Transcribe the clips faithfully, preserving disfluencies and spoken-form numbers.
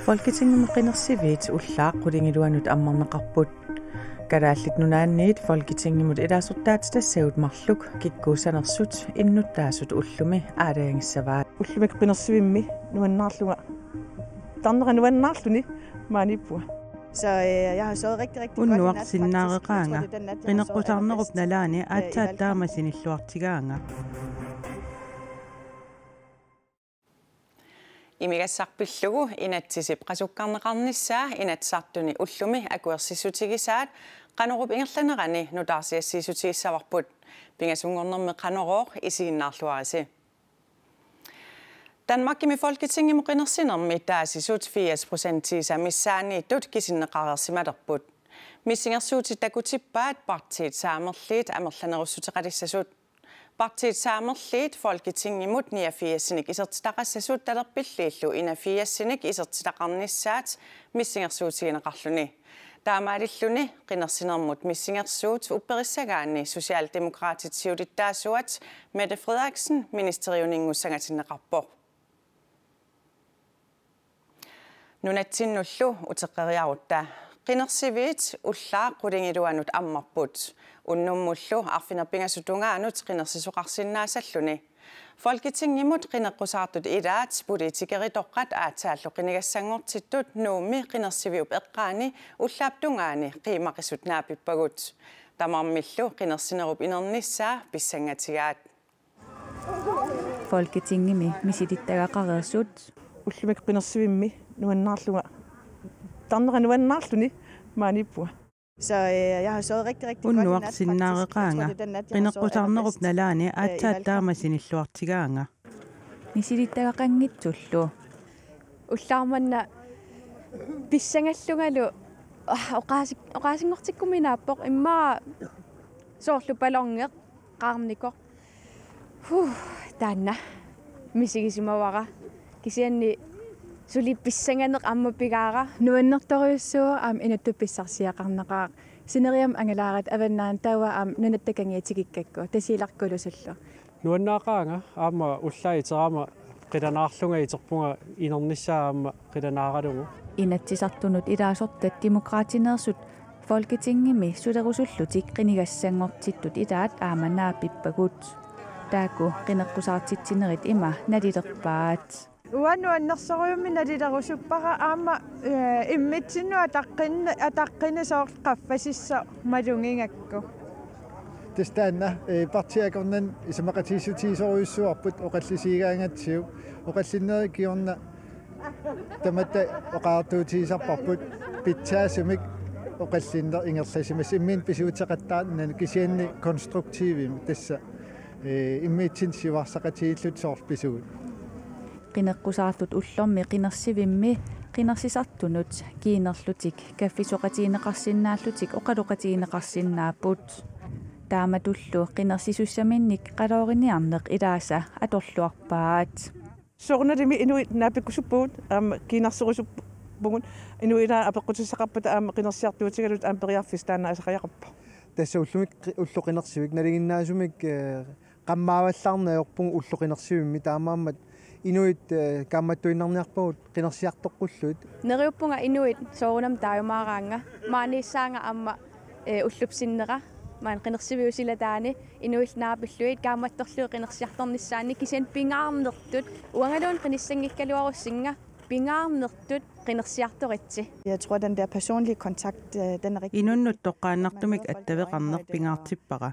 Folketingimut qinersiviit ullaaq qulingiluanut ammarneqarput. Kalaallit Nunaanniit Folketingimut ilaasortaatitassavut marluk kikkuussanersut innuttaasut ullumi aalajangissavaat. Ullumi qinersivimmi nuannaarlunga. Tarnera nuannaarluni maaniippunga. Så øh, jeg har sået rigtig, rigtig godt i nat, faktisk. Jeg tror, det er den Unnua-, nat, jeg har sovet allerbedst, qineqqusaarnerup nalaani øh, i aatsaat valgkampen. Taama sinilluartigaanga. Imigassaq pillugu inatsisip qasukkarneqarnissaa Inatsisartuni ullumi akuersissutigisaat Qanorup ingerlanerani nutaarsiassiissutigissavarput. Pingasunngornermi Qanorooq isiginnaarluarisi. Danmarkimi Folketingimut qinersinermi taasisut firs procentiisa missaanniittut kisinneqareersimalerput. Missingersuutit takutippaat Partiit Saamerliit amerlanerussuteqalissasut. Partiit Saamerliit Folketingimut niogfirsinik isertitaqassasut talerpilliillu enogfirsinik isertitaqarnissaat missingersuutigineqarluni. Taamaalilluni qinersinermut missingersuut upperissagaanni Socialdemokraatit siulittaasuat Mette Frederiksen ministeriuninngussangatinneqarpoq. Nunatsinnullu uteqqeriarutta. Qinersiviit ullaaq qulingiluanut ammarput. Unnummullu arfineq-pingasut tungaanut qinersisoqarsinnaasalluni. Folketingimut qineqqusaartut ilaat politikeritoqqat aatsaallu qinigassanngortittut Nuummi qinersiviup eqqaani ullaap tungaani qiimaqisut naapippagut. Tamarmillu qinersinerup inernissaa pissangatigaat. Folketingimi misilittagaqareersut. Ullumi qinersivimmi nuannaarlunga. Tarnera nuannaarluni maaniippunga. Så øh, jeg har sovet rigtig, rigtig godt i nat, faktisk. Jeg tror, det er den nat, jeg har sovet allerbedst, øh, i valgkampen. Unnua-, qineqqusaarnerup nalaani aatsaat taama sinilluartigaanga. Misilittagaqanngitsullu. Ullaaq manna pissangallungalu, ah, oqaasi-, oqaasinngortikkuminaappoq immaqa soorlu ballongeq qaarnikoq. Huh, taanna misigisimavara. Kisianni suli pissanganeq aamma pigaara. Nuannertorujussuuvoq aamma inuttut pissarsiaqarneqaaq. Sineriammi angalaarit avannaani taava aamma nunatta kangia tikikkakku. Tasiilaq Kulusullu. Nuannaaqaanga aamma ullaaq iterama qilanaarlunga iterpunga inernissaa aamma qilanaaralugu. Inatsisartunut ilaasortat Demokraatineersut Folketingimi sulerusullutik qinigassanngortittut ilaat aamma naapippagut. Taakku qineqqusaartitsinerit ima nalilerpaat. Uanga nuannersorujussuarmik nalilerusuppara aamma, øh, immitsinnut ataqqin-, ataqqinneq soorlu qaffasissaq malugigakku. Tassa taanna, øh, partiit akornanni isumaqatigiissutigisorujussuarput oqallisigigaangatsigu, oqallinnerit kingorna tamatta oqariartuutigisarparput pitsaasumik oqallinneq ingerlasimasoq imminut pisuuteqattaarnani kisianni konstruktivimik tassa, øh, immitsinnut siuarsaqatigiillutik soorlu pisugut. Qineqqusaartut ullormi qinersivimmi qinersisartunut kiinerlutik kaffisoqatigineqarsinnaallutik oqaloqatigineqarsinnaapput. Taamatullu qinersisussaminnik qalooriniarneq ilaasa atorluarpaat. Soorunalimi inuit naapikkusuppugut, aamma kiinnarserusuppugut, inuit ilaat apeqqutissaqarpata aamma qinersiartuutigalugit aamma periarfissaq taanna asaqajaqarpoq. Tassa ullumi qi-, ulloq qinersivik nalinginnaasumik, øh, qammaavallaarneq ajorpugut ulloq qinersivimmi taamaammat inuit, øh, kaammattuinnarniarpagut qinersiartoqqullugit. Neriuppunga inuit soorunami taajumaaraannga maaniissaanga aamma, øh, ullup sinnera maani qinersiviup silataani inuillu naapillugit kaammattorlugit qinersiartornissaannik kisianni pingaarnertut uangaluunniit qinissanngikkaluarussinga pingaarnertut qinersiartoritsi. Jeg tror, den der personlige kontakt, øh, den er rigtig vigtig. Inunnut toqqaannartumik attaveqarneq pingaartippara.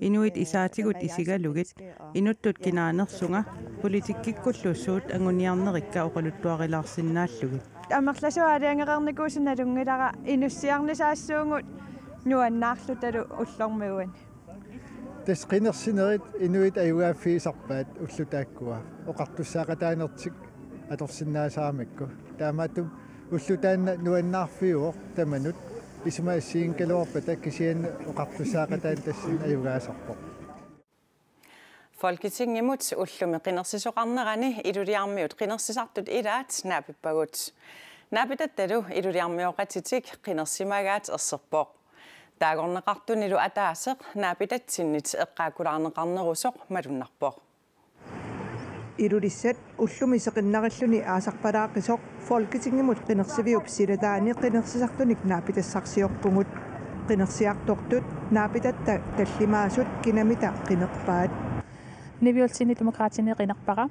Inuit isaatigut isigalugit, inuttut kinaanersunga, politikkikkullu suut anguniarnerikka oqaluttuarilaarsinnaallugit. Amerlasuut aalajangereernikuusut nalunngilara inussiarnisaassuugut nuannaarlutalu ullormiuani. Tassa qinersinerit inuit ajugaaffigisarpaat ullut taakkua oqartussaaqataanertik atorsinnaasaramikku. Taamaattumik ulloq taanna nuannaarfiuvoq tamanut isuma assigiinngikkaluarpata kisianni oqartussaaqataaneq tassani ajugaasarpoq. Folketingimut ullumi qinersisoqarnerani Ilulissarmiut qinersisartut ilaat naapippagut. Naapitattalu Ilulissarmioqatitik qinersimagaat erserpoq. Taagorneqartunilu ataaseq naapitatsinnit eqqaakkulaarneqarnerusoq malunnarpoq. Ilulissat ullumi seqinnarilluni aasarpalaaqisoq Folketingimut qinersiviup silataani qinersisartunik naapitassarsiorpugut. Qinersiartortut naapitatta tallimaasut kinamita qinerpaat. Niviulsinni Demokraatini qinerpara,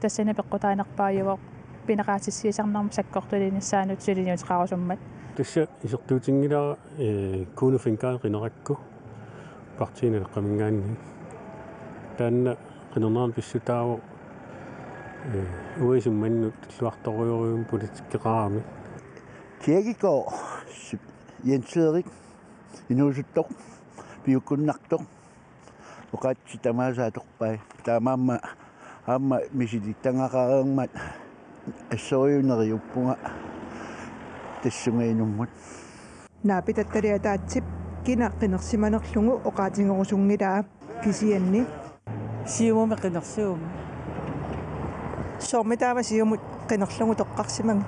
tassani peqqutaanerpaajuvoq pineqaatissiisarnermut sakkortulinissaanut suliniuteqarusummat. Tassa isertuutinngilara, ee, Kuno Fencker qinerakku Partii Nalerqaminngaanniit. Taanna qinernerani pissutaavoq, ee, uagut isimmannut tulluartorujorujummik politikkeqarami. Kirkegaard, Jens Erik, inuusuttoq, piukkunnartoq, oqaatsit tamaasa atorpai. Taamaammat aamma misilittagaqareermat assorujussuaq neriuppunga tassunga inummut. Naapitattali ataatsip kina qinersimanerlugu oqaatigerusunngilaa, kisianni Siumumi qinersivunga. Soormi taava Siumut qinerlugu toqqarsimagit?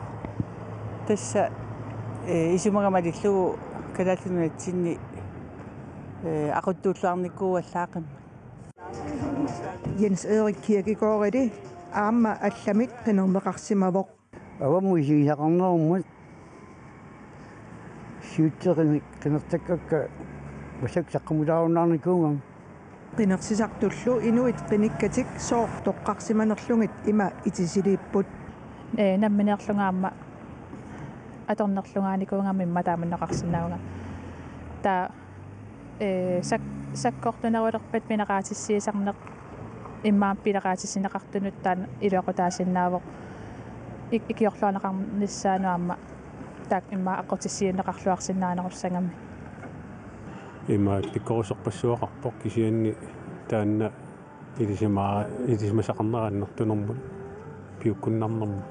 Tassa, ee, isumaga malillugu Kalaallit Nunatsinni, ee, aquttuulluarnikuuallaaqimmat. Jens Erik Kirkegaardili aamma allamik qinerneqarsimavoq. Avammut isigisaqarnerummat siutseq qini-, qinertakkakka massakkut saqqummilaarunnaarnikuugami. Qinersisartullu inuit qinikkatik sooq toqqarsimanerlugit ima itisiliipput. Ee, nammineerlunga aamma atornerlungaanikuugama immaqa taamaanneqarsinnaavunga. Taava, ee, sak-, sakkortunerulerpat pineqaatissiisarneq immaqa pineqaatissinneqartunut taanna iluaqutaasinnaavoq. Ik-, ikiorluarneqarnissaanut aamma taakku immaqa aqqutissiuunneqarluarsinnaanerussagami. Ima pikkorissorpassuaqarpoq kisianni taanna ilisima-, ilisimasaqarnera annertunermut piukkunnarnermut.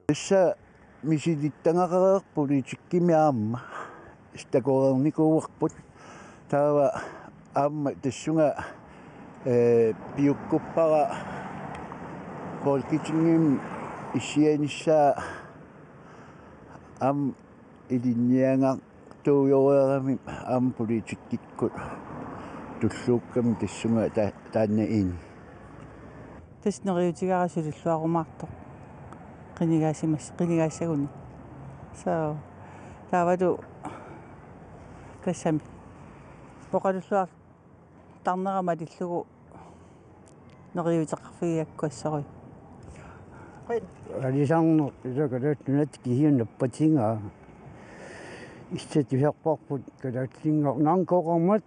Tassa misilittagaqareerpoq politikkimi aamma, takoreernikuuarput. Taava aamma tassunga, ee, piukkuppara Folketingimi issianissaa aamma ilinniagartuujoreerami aamma politikkikkut tulluukkami tassunga ta-, taanna ini. Tassa neriuutigaara sulilluarumaartoq qinigaasimas-, qinigaassaguni. So, taavalu tassami oqalulluartarnera malillugu neriuuteqarfigigakku assorujuk. Alisarneq, ilaa, Kalaallit Nunaata kisianni nappatigaa. Issat tusarparput kalaallinngor-, naanngikkoqarmat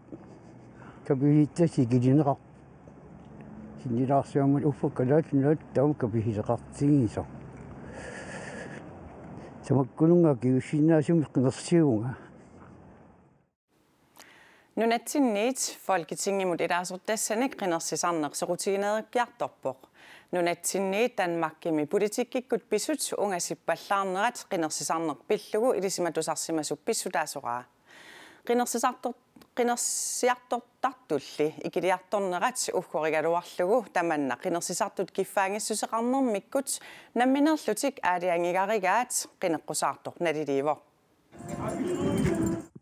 kapihittassat ikilineqarput. Sinnilaarsiammat uffa Kalaallit Nunaat taama kapihileqartigisoq. Tamakkununnga kingussinnaasumik qinersivunga. Nunatsinniit Folketingimut ilaasortassanik qinersisarneq soqutigineerukkiartorpoq. Nunatsinniit Danmarkimi politikkikkut pisut ungasippallaarnerat qinersisarneq pillugu ilisimatusarsimasoq pissutaasoraa. Qinersisartor-, qinersiartortartulli ikiliartornerat uggorigaluarlugu tamanna qinersisartut kiffaanngissuseqarnermikkut nammineerlutik aalajangigarigaat qineqqusaartoq naliliivoq.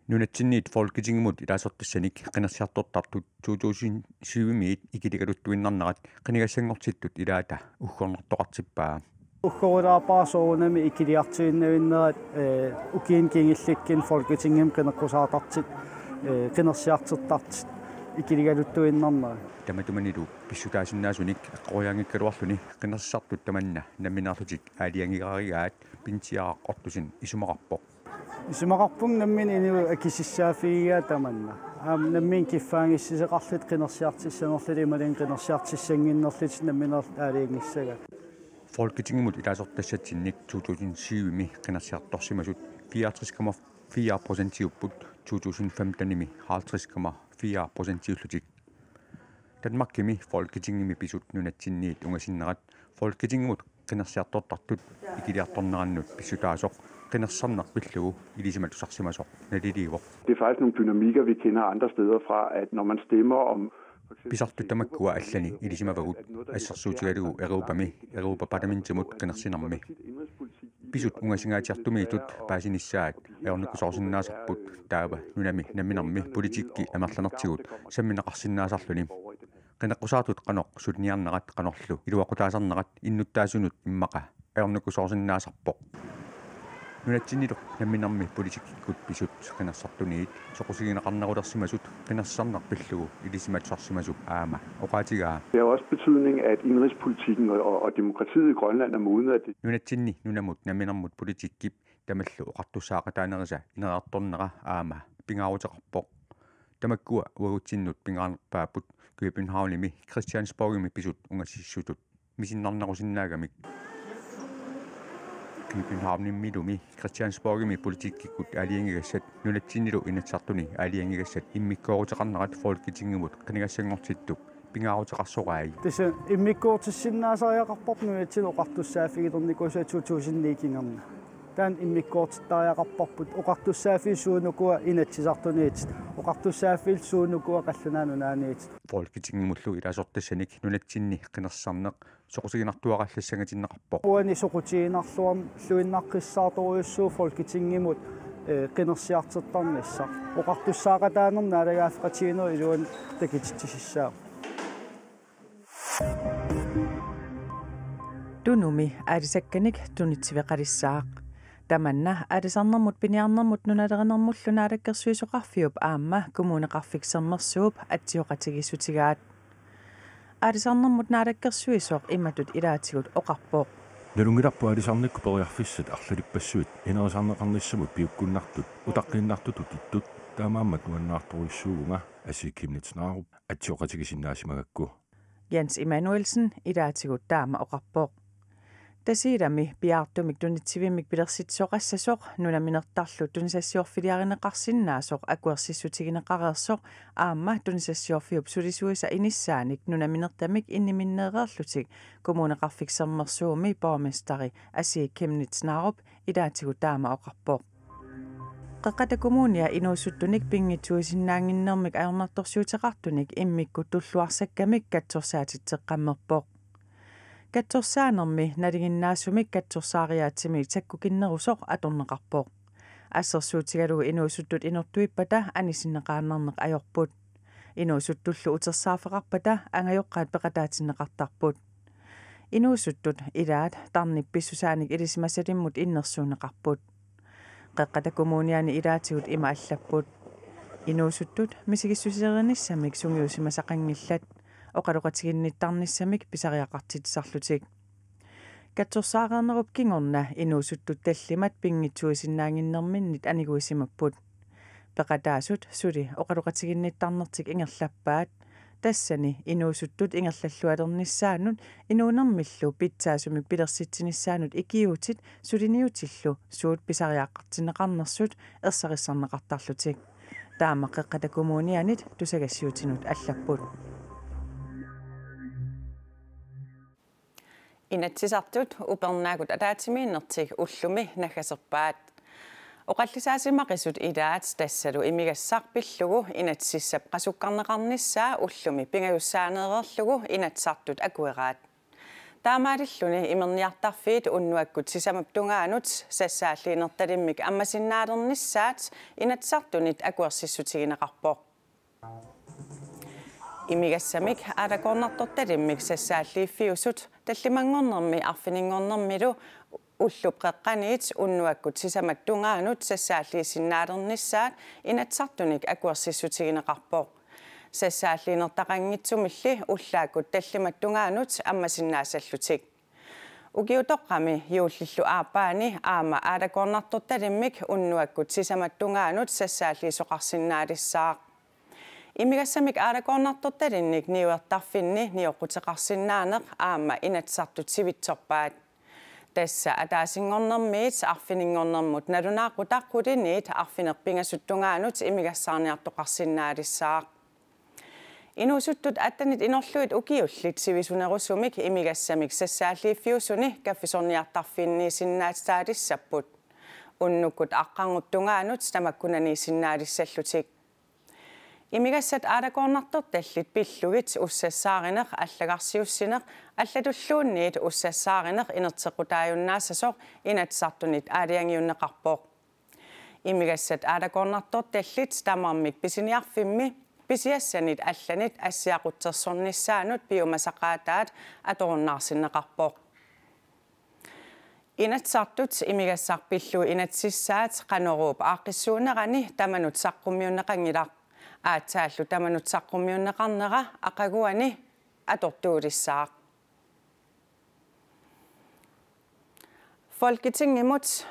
Nunatsinniit Folketingimut ilaasortassanik qinersiartortartut to tusind syvimiit ikiligaluttuinnarnerat qinigassanngortittut ilaata uggornartoqartippaa. Uggorilaarpara soorunami ikiliartuinnavinnerat, ee, ukiuni kingullikkuni Folketingimi qineqqusaartartut, ee, qinersiartortartut ikiligaluttuinnarnerat. Tamatumanilu pissutaasinnaasunik eqqoriaanngikkaluarluni qinersisartut tamanna nammineerlutik aalajangigarigaat Pinsiaq Ottosen isumaqarpoq. Isumaqarpunga nammineq inuit akisissaaffigigaat tamanna. Aamma nammineq kiffaanngissuseqarlutik qinersiartissanerlutik imaluunniit qinersiartissannginnerlutik nammineerlutik aalajangiissagaat. Folketingimut ilaasortassatsinnik to tusind syvimi qinersiartorsimasut fireoghalvtreds komma fire procentiupput to tusind femtenimi halvtreds komma fire procentiullutik. Danmarkimi Folketingimi pisut nunatsinniit ungasinnerat Folketingimut qinersiartortartut ikiliartornerannut pissutaasoq qinersisarneq pillugu ilisimatusarsimasoq naliliivoq. Det er faktisk nogle dynamikker, vi kender andre steder fra, at når man stemmer om for eksempel Pisartut tamakkua allani ilisimavagut, assersuutigalugu Europami, Europa-Parlamentimut qinersinermi. Pisut ungasinnaatsiartumiittut paasinissaat ajornakusoorsinnaasarput, taava nunami namminermi politikki amerlanertigut sammineqarsinnaasarluni. qineqqusaartut qanoq suliniarnerat qanorlu iluaqutaasarnerat innuttaasunut immaqa ajornakusoorsinnaasarpoq. Nunatsinnilu namminermi politikkikkut pisut qinersisartuniit soqutiginiarnerulersimasut qinersisarneq pillugu ilisimatusarsimasoq aamma oqaatigaa. Det har jo også betydning, at indenrigspolitikken og, og, og demokratiet i Grønland er modnet, at det Nunatsinni nunamut namminermut politikkip tamallu oqartussaaqataanerisa ineriartornera aamma pingaaruteqarpoq. Tamakkua uagutsinnut pingaarnerpaapput Københavnimi Christiansborgimi pisut ungasissutut misinnarnerusinnaagamik. Københavnimilumi Christiansborgimi politikkikkut aalajangigassat nunatsinnilu Inatsisartuni aalajangigassat immikkooruteqarnerat Folketingimut qinigassanngortittup pingaaruteqarsorai. Tassa immikkoortissinnaasariaqarparput nunatsinni oqartussaaffigilernikuusut to tusind ni kingorna. Taanna immikkoortittariaqarparput oqartussaaffiit suunukua Inatsisartuniit, oqartussaaffiit suunukua Qallunaat Nunaanniit. Folketingimullu ilaasortassanik nunatsinni qinersisarneq soqutiginartuarallassangatinneqarpoq. Uani soqutiginarluarluinnaqqissaartorujussuuvoq Folketingimut, eh, qinersiartortarnissaq. Oqartussaaqataanermi naalagaaffeqatigiinnerup iluani takutitsisissaaq. Tunumi aalisakkanik tunitsiveqalissaaq. Tamanna aalisarnermut piniarnermut nunalerinermullu naalakkersuisoqarfiup aamma Kommuneqarfik Sermersuup atsioqatigiissutigaat. Aalisarnermut naalakkersuisoq imatut ilaatigut oqarpoq: Nalunngilarput aalisarnikkut periarfissat arlalippassuit ineriartorneqarnissamut piukkunnartut utaqqiinnartutut ittut, taamaammat nuannaartorujussuuvunga, Asii Chemnitz Narup atsioqatigiissinnaasimagakku. Jens Emanuelsen ilaatigut taama oqarpoq. Tasiilami piaartumik tunitsivimmik pilersitsisoqassasoq nunaminertarlu tunisassiorfiliarineqarsinnaasoq akuersissutigineqareersoq aamma tunisassiorfiup sulisuisa inissaanik nunaminertamik inniminneereerlutik Kommuneqarfik Sermersuumi borgmesteri Asii Chemnitz Narup ilaatigut taama oqarpoq. Qeqqata Kommunia inuusuttunik pinngitsuuisinnaannginnermik ajornartorsiuteqartunik immikkut tulluarsakkamik katsorsaatitseqqammerpoq. Katsorsaanermi nalinginnaasumik katsorsaariaatsimi sakkukinnerusoq atorneqarpoq. Assersuutigalugu inuusuttut inortuippata anisinneqaannarneq ajorput. Inuusuttullu utersaaffeqarpata angajoqqaat peqataatinneqartarput. Inuusuttut ilaat tarnip pissusaanik ilisimasalimmut innersuunneqarput. Qeqqata Kommuniani ilaatigut ima allapput: Inuusuttut misigissuseerinissamik sungiusimasaqanngillat oqaloqatiginnittarnissamik pisariaqartitsisarlutik. Katsorsaareernerup kingorna inuusuttut tallimat pinngitsuuisinnaannginnerminnit aniguisimapput. Peqataasut suli oqaloqatiginnittarnertik ingerlappaat. Tassani inuusuttut ingerlallualernissaannut inuunermillu pitsaasumik pilersitsinissaannut ikiuutit suliniutillu suut pisariaqartinneqarnersut ersarissarneqartarlutik. Taama Qeqqata Kommunianit tusagassiuutinut allapput. Inatsisartut upernaakkut ataatsimiinnertik ullumi naggaserpaat. Oqallisaasimaqisut ilaat tassalu imigassaq pillugu inatsisissap qasukkarneqarnissaa ullumi pingajussaaneereerlugu Inatsisartut akueraat. Taamaalilluni imerniartarfiit unnuakkut sisamap tungaanut sassaalliinertalimmik ammasinnaalernissaat Inatsisartunit akuersissutigineqarpoq. Imigassamik aalakoornartortalimmik sassaalliiffiusut tallimanngornermi arfininngornermilu ullup qeqqaniit unnuakkut sisamat tungaanut sassaalliisinnaalernissaat Inatsisartunik akuersissutigineqarpoq. Sassaalliinertaqanngitsumilli ullaakkut tallimat tungaanut ammasinnaassallutik. Ukiutoqqami juullillu aappaani aamma aalakoornartortalimmik unnuakkut sisamat tungaanut sassaalliisoqarsinnaalissaaq. Imigassamik aalakoornartortalinnik niuertarfinni nioqquteqarsinnaaneq aamma Inatsisartut sivitsorpaat. Tassa ataasinngornermiit arfininngornermut nalunaaqutaq quliniit arfineq-pingasut tungaanut imigassaarniartoqarsinnaalissaaq. Inuusuttut attenit inorlugit ukiullit sivisunerusumik imigassamik sassaalliiffiusuni kaffisorniartarfinniisinnaatitaalissapput. Unnukkut aqqarngup tungaanut tamakkunaniissinnaalissallutik. Imigassat aalakoornartortallit pillugit ussassaarineq, allagarsiussineq allatulluunniit ussassaarineq inerteqqutaajunnaassasoq Inatsisartunit aalajangiunneqarpoq. Imigassat aalakoornartortallit tamarmik pisiniarfimmi pisiassanit allanit assiaqutsersornissaannut piumasaqaataat atorunnaarsinneqarpoq. Inatsisartut imigassaq pillugu inatsisissaat Qanoruup aaqqissuunnerani tamanut saqqummiunneqanngilaq. Aatsaallu tamanut saqqummiunneqarnera aqaguani atortuulissaaq. Folketingimut,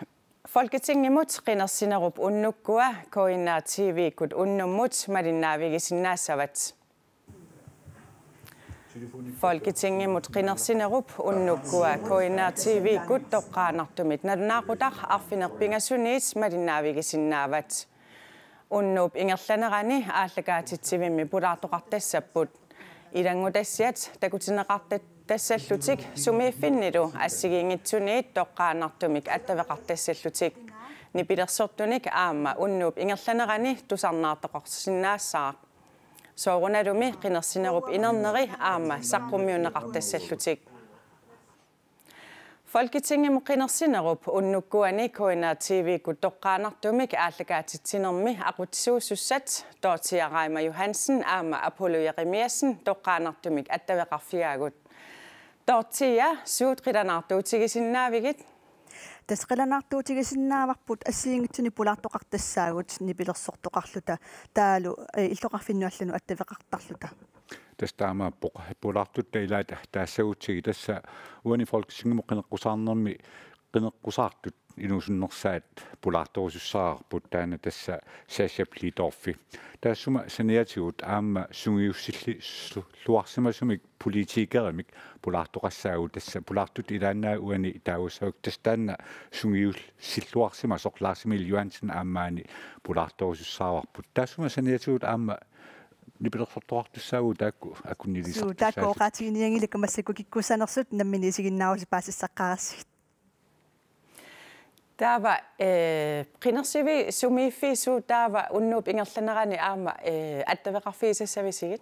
Folketingimut qinersinerup unnukkua K N R T V-kkut unnummut malinnaavigisinnaassavat. Folketingimut qinersinerup unnukkua K N R T V-kkut toqqaannartumik nalunaaqutaq arfineq-pingasuniit malinnaavigisinnaavat. Unnuup ingerlanerani aallakaatitsivimmi pulaartoqartassapput. Ilanngutassiat takutinneqartassallutik sumiiffinnilu assigiinngitsuniit toqqaannartumik attaveqartassallutik. Nipilersortunik aamma unnuup ingerlanerani tusarnaartoqarsinnaassaaq. Soorunalumi qinersinerup inerneri aamma saqqummiunneqartassallutik. Folketingimut qinersinerup unnukkuani K N R T V-kkut toqqaannartumik aallakaatitsinermi aqutsisuusussat Dorthea Reimer Johansen aamma Apollo Jeremiassen toqqaannartumik attaveqarfigaagut. Dorthea, suut qilanaartuutigisinnaavigit? Tassa qilanaartuutigisinnaavarput assigiinngitsunik pulaartoqartassaagut nipilersortoqarluta taavalu, eh, illoqarfinnut allanut attaveqartarluta. Tassa taamaappoq, pulaartutta ilaata taassagutsigit, tassa uani Folketingimut qineqqusaarnermi qineqqusaartut inuusunnersaat pulaartorusussaavarput, taanna tassa Sascha Blidorfi. Taassuma saniatigut aamma sungiussilli-, su-, -luarsimasumik politikerimik pulaartoqassaagut, tassa pulaartut ilaannaat uani taagussavakka, tassa taanna sungiussilluarsimasoq Lars Emil Johansen aamma maani pulaartorusussaavarput. Taassuma saniatigut aamma nipilersortoqartussaavugut taakku akunnilisartussaassat. Suu, taakku oqaatiginianngilakka, massakkut kikkussanersut nammineq isiginnaarusi paasissaqqaarassigit. Taava, eh, qinersiviit sumiiffiit suut taava unnuup ingerlanerani aamma, eh, attaveqarfigisassavisigit?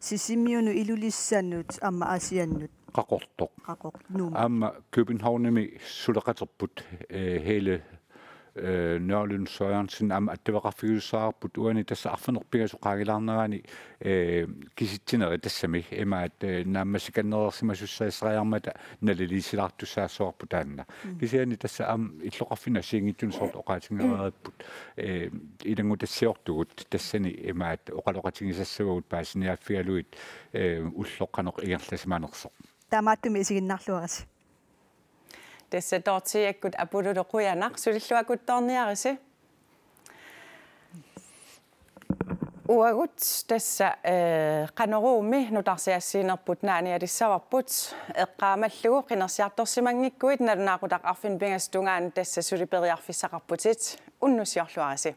Sisimiunut, Ilulissanut aamma Aasiannut. Qaqortoq. Qaqortoq, Nuummi. Aamma Københavnimi suleqaterput, eh, hele, eh, Nørlund Sørensen aamma attaveqarfigisussaavarput uani tassa arfineq-pingasut qaangilaarnerani, eh, kisitsinerit tassami imaat, eh, naammassikannereersimasussaasariarmata naliliisilaartussaassavarput taanna. Mm. Kisianni tassa aamma illoqarfinnut assigiinngitsunik soorlu oqaatigereeripput, eh, ilanngutassiortugut tassani imaat oqaloqatigisassavagut paasiniaaffigalugit, eh, ulloq qanoq ingerlasimanersoq. Taamaattumik isiginnaarluarisi. Tassa Dortheakkut Apollo qujanaq, sulilluakkuttoorniarisi. Uagut tassa, eh, Qanoruumi nutaarsiassiinerput naanialissavarput, eqqaamallugu qinersiartorsimanngikkuit nalunaaqutaq arfineq-pingasut tungaanut tassa suli periarfissaqarputit, unnussiorluarisi.